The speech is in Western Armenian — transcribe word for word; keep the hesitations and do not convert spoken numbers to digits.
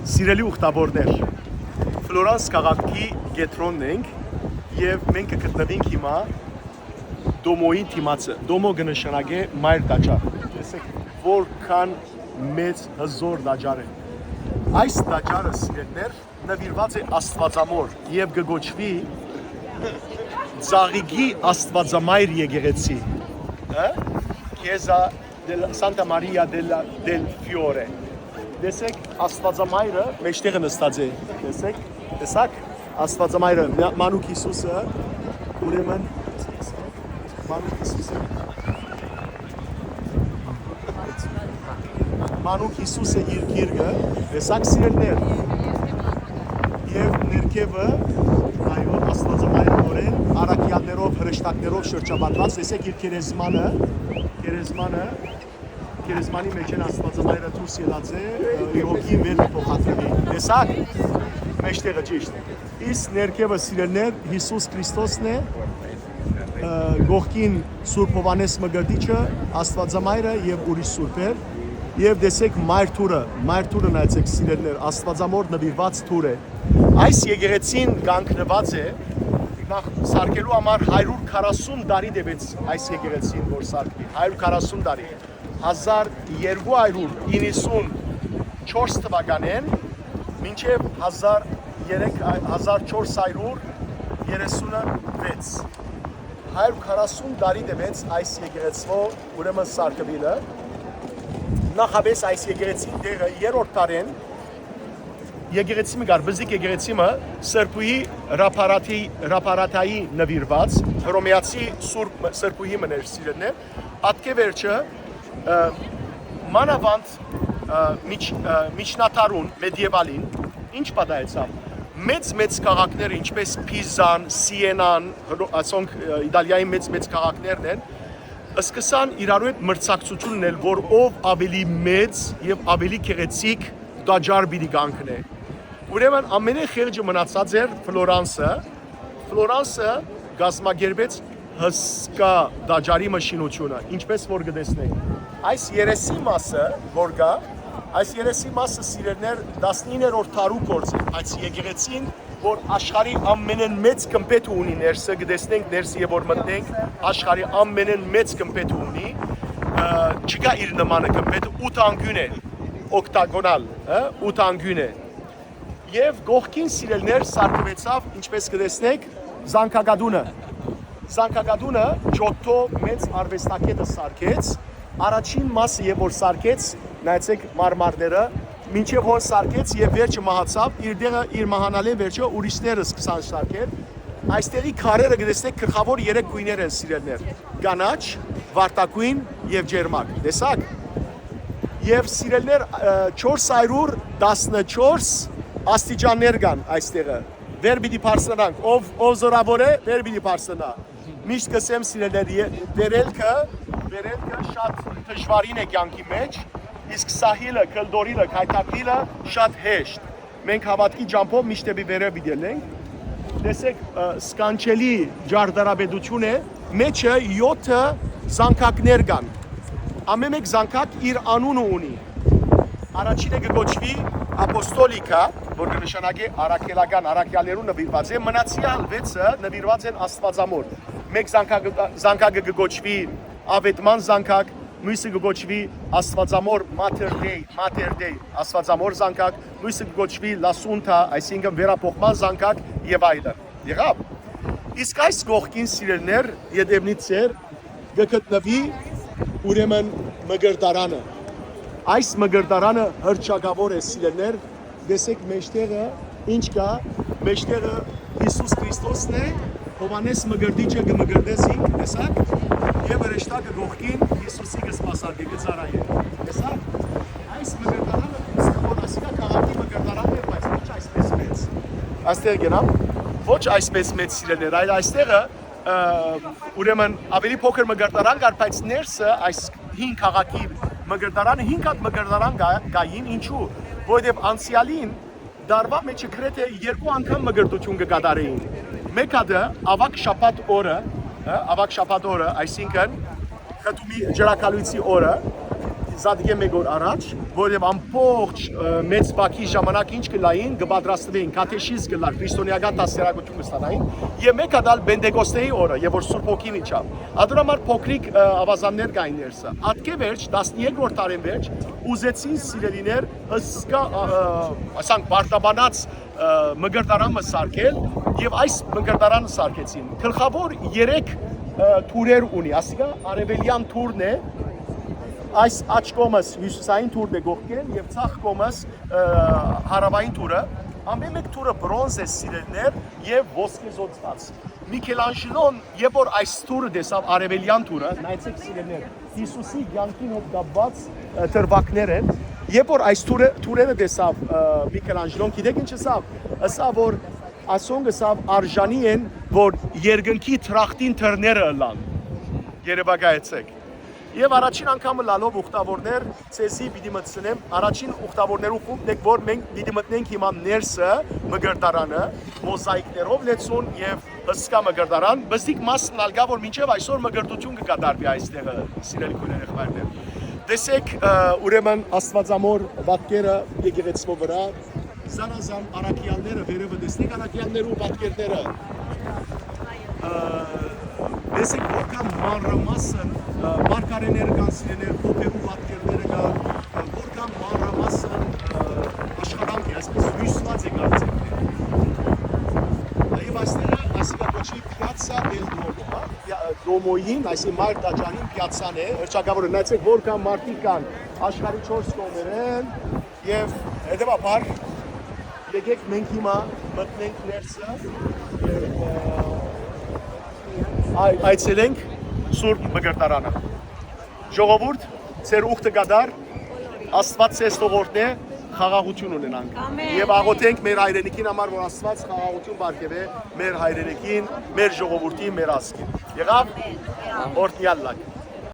Սիրելի ուխտավորներ, Ֆլորանս քաղաքի կեդրոնն ենք եւ մենք կը գտնուենք հիմա Տոմոյի դիմացը։ Տոմո կը նշանակէ մայր տաճար։ Տեսեք, որքան մեծ հզոր տաճար է։ Այս տաճարը, սիրելիներ, նուիրուած է Աստուածամոր եւ կը կոչուի Ծաղիկի Աստուածամայր եկեղեցի։ Հա՞, Քեզա դել Սանտա Մարիա դելա դել Ֆիորե։ Տեսեք, Աստուածամայրը մեջտեղը նստած է։ Տեսեք, տեսակ, Աստուածամայրը, Մանուկ Յիսուսը, ուրեմն Մանուկ Յիսուսը, Մանուկ Յիսուսը իր գիրկը, տեսակ, սիրելիներ, եւ ներքեւը, այո, Աստուածամայրը նորեն առաքեալներով, հրեշտակներով շրջապատված, տեսեք, իր գերեզմանը, գերեզմանը, գերեզմանի մեջ են Աստուածամայրը դուրս ելած է, իր հոգին վեր կը փոխադրուի։ Տեսակ, մեջտեղը ճիշտ։ Իսկ ներքեւը, սիրելիներ, Յիսուս Քրիստոսն է, կողքին Սուրբ Հովհաննէս Մկրտիչը, Աստուածամայրը եւ ուրիշ սուրբեր։ Եւ տեսեք, մայր թուրը, մայր թուրը նայեցեք, սիրելիներ, Աստուածամոր նուիրուած թուր է։ Այս եկեղեցին կանգնուած է, նախ սարքելու համար հարիւր քառասուն տարի տեւեց այս եկեղեցին, որ սարքուի, հարիւր քառասուն տարի, հազար երկու հարիւր իննսուն չորս թվականէն մինչեւ հազար երեք, հազար չորս հարիւր երեսունը վեց։ Հարիւր քառասուն տարի տեւեց այս եկեղեցւոյ, ուրեմն, սարքուիլը։ Նախապէս այս եկեղեցին տեղը երրորդ դարէն եկեղեցի մը կար, բզիկ եկեղեցի մը, Սրբուհի Ռափարաթի, Ռափարաթայի նուիրուած, հռոմեացի Սուրբ, Սրբուհի մը ներ, սիրելիներ, ատկէ վերջը, ը, մանաւանդ, ը, միջ-, ը, միջնադարուն, մեդիեվալին, ինչ պատահեցաւ։ Մեծ-մեծ քաղաքները, ինչպէս Փիզան, Սիենան, հռո-, ասոնք, ը, Իտալիայի մեծ-մեծ քաղաքներն են, սկսան իրարու հետ մրցակցություն ընել, որ ով աւելի մեծ եւ աւելի գեղեցիկ տաճար պիտի կանգնէ։ Ուրեմն ամենէն խեղճը մնացած էր Ֆլորանսը։ Ֆլորանսը կազմակերպեց հսկայ տաճարի մշինութիւնը, ինչպէս որ կը տեսնենք։ Այս երեսի մասը, որ կայ, այս երեսի մասը, սիրելիներ, տասնիններորդ դարու գործ է, բայց եկեղեցին, որ աշխարհի ամենէն մեծ գմբէթը ունի ներսը, կը տեսնենք ներսը եւ որ մտնենք, աշխարհի ամենէն մեծ գմբէթը ունի, ը, չկայ իր նմանը գմբէթը, ութ անկիւն է, օկտագոնալ, ը, ութ անկիւն է։ Եւ կողքին, սիրելիներ, սարքուեցաւ, ինչպէս կը տեսնենք, զանգակատունը։ Զանգակատունը Ջոթթո մեծ արուեստագէտը սարքեց, առաջին մասը եւ որ սարքեց, նայեցեք մարմարները, մինչեւ հոն սարքեց եւ վերջը մահացաւ, իր դեղը, իր մահանալէն վերջը ուրիշները սկսան սարքել։ Այստեղի քարերը կը տեսնեք, գլխաւոր երեք գոյներ են, սիրելիներ, կանաչ, վարդագոյն եւ ջերմակ։ Տեսա՞ք։ Եւ, սիրելիներ, ը, չորս հարիւր տասնչորս աստիճաններ կան այստեղը։ Վեր պիտի բարձրանանք, ով, ով զօրաւոր է, վեր պիտի բարձրանայ։ Միշտ կ'ըսեմ, սիրելիներ, ե-, վերելքը, վերելքը շատ դժուարին է կեանքի մեջ, իսկ սահիլը, կլտորիլը, քայթակրիլը շատ հեշտ։ Մենք հաւատքի ճամբով միշտ դէպի վերեւ պիտի ելենք։ Տեսեք, ը, սքանչելի ճարտարապետութիւն է, մեջը յոթը զանգակներ կան։ Ամէն մէկ զանգակ իր անունը ունի։ Առաջինը կը կոչուի Ապոստոլիկա, որ կը նշանակէ առաքելական, առաքեալներուն նուիրուած է, մնացեալ վեցը նուիրուած են Աստուածամոր։ Մէկ զանգակը, զանգակը կը կոչուի Աւետման զանգակ, միւսը կը կոչուի Աստուածամոր Mater Dei, Mater Dei, Աստուածամոր զանգակ, միւսը կը կոչուի L'Assunta, այսինքն վերափոխման զանգակ եւ այլն։ Եղա՞վ։ Իսկ այս կողքին, սիրելիներ, ետևնից ձեր կը գտնուի ուրեմն մկրտարանը։ Այս մկրտարանը հռչակաւոր է, սիրելիներ, տեսեք մեջտեղը ինչ կայ, մեջտեղը Յիսուս Քրիստոսն է, Յովհաննէս Մկրտիչը կը մկրտէ զինք, տեսա՞ք, եւ հրեշտակը կողքին Յիսուսի կը սպասարկէ, կը ծառայէ, տեսա՞ք։ Այս մկրտարանը, որ ասիկա քաղաքի մկրտարանն է, բայց ոչ այսպես մեծ։ Այստեղ գնամ, ոչ այսպես մեծ, սիրելիներ, այլ այստեղը, ը, ուրեմն, ավելի փոքր մկրտարան կար, բայց ներսը այս հին քաղաքի մկրտարանը, հինգ հատ մկրտարան կա-, կային, ինչու՞, որովհետեւ անցեալին դարուայ մէջը գրեթէ երկու անգամ մկրտութիւն կը կատարէին։ Մէկ հատը աւագ շաբաթ օրը, հա, աւագ շաբաթ օրը, այսինքն խտումի ջրակալոյցի օրը, Զատկէ մէկ օր առաջ, որովհետեւ ամբողջ, ը, մեծ բակի ժամանակ ինչ կը լային, կը պատրաստուէին, կատեշիզ կը լար, քրիստոնեական դաստիարակութիւն կը ստանային, եւ մէկ հատ ալ Պենտեկոստեի օրը, եւ որ Սուրբ Հոգին իջաւ։ Ատոր համար փոքրիկ, ը, աւազաններ կային ներսը։ Ատկէ վերջ, տասներկրորդ դարին վերջ, ուզեցին սիրելիներ հսկայ, ը, ը, ասանք, պարտաբանած, ը, մկրտարան մը սարքել, եւ այս մկրտարանը սարքեցին։ Գլխաւոր երեք, ը, թուրեր ունի, ասիկա արեւելեան թուրն է, այս աջ կողմս հիւսիսային թուրն է կողքէն եւ ցախ կողմս, ը, հարաւային թուրը, ամէն մէկ թուրը բրոնզ է սիրելիներ եւ ոսկեզօծուած։ Միքելանջելոն, երբ որ այս թուրը տեսաւ, արեւելեան թուրը, նայեցեք սիրելիներ, Հիսուսի կեանքին հետ կապուած, ը, դրուագներ են, երբ որ այս թուրը, թուրերը տեսաւ, ը, Միքելանջելոն, գիտեք ինչ ըսաւ, ըսաւ որ ասոնք ըսաւ արժանի են որ երկնքի թրախտին դռները ըլլան, երևակայեցեք։ Եւ առաջին անգամը լալով ուխտավորներ, ցեզի պիտի մտցնեմ առաջին ուխտավորներու խումբն եք, որ մենք պիտի մտնենք հիմա ներսը, մկրտարանը, մոզաիկներով լեցուն եւ հսկայ մկրտարան, բզդիկ մասն ալ կայ, որ մինչեւ այսօր մկրտութիւն կը կատարուի այս տեղը, սիրելի քոյրեր, եղբայրներ։ Տեսեք, ը, ուրեմն Աստուածամոր պատկերը եկեղեցւոյ վրայ, զանազան առաքեալները, վերևը տեսնեք առաքեալներու պատկերները, ը, տեսեք որքան մանրամասն, ը, մարգարեներ կան սիրելիներ, հոբերու պատկերները կան, ը, որքան մանրամասն, ը, աշխատանք է, այսպես հիւսուած է կարծեք։ Եւ այստեղը, այսինքն կոչուի Piazza del Duomo, հա, Պիա-, Դոմոյին, այսինքն մայր տաճարին պիացան է, հռչակավորը, նայեցեք որքան մարդիկ կան աշխարհի չորս կողմերէն, եւ հետեւաբար եկեք մենք հիմա մտնենք ներսը, ը, այ-, այցելենք Սուրբ Մկրտարանը։ Ժողովուրդ, ձեր ուխտը կդար, Աստուած ձեզ թող օրհնէ, խաղաղութիւն ունենանք։ Ամեն։ Եւ աղոթենք մեր հայրենիքին համար, որ Աստուած խաղաղութիւն պարգեւէ մեր հայրենիքին, մեր ժողովուրդին, մեր ազգին։ Եղա՞վ։ Օրհնեալ ըլլաք։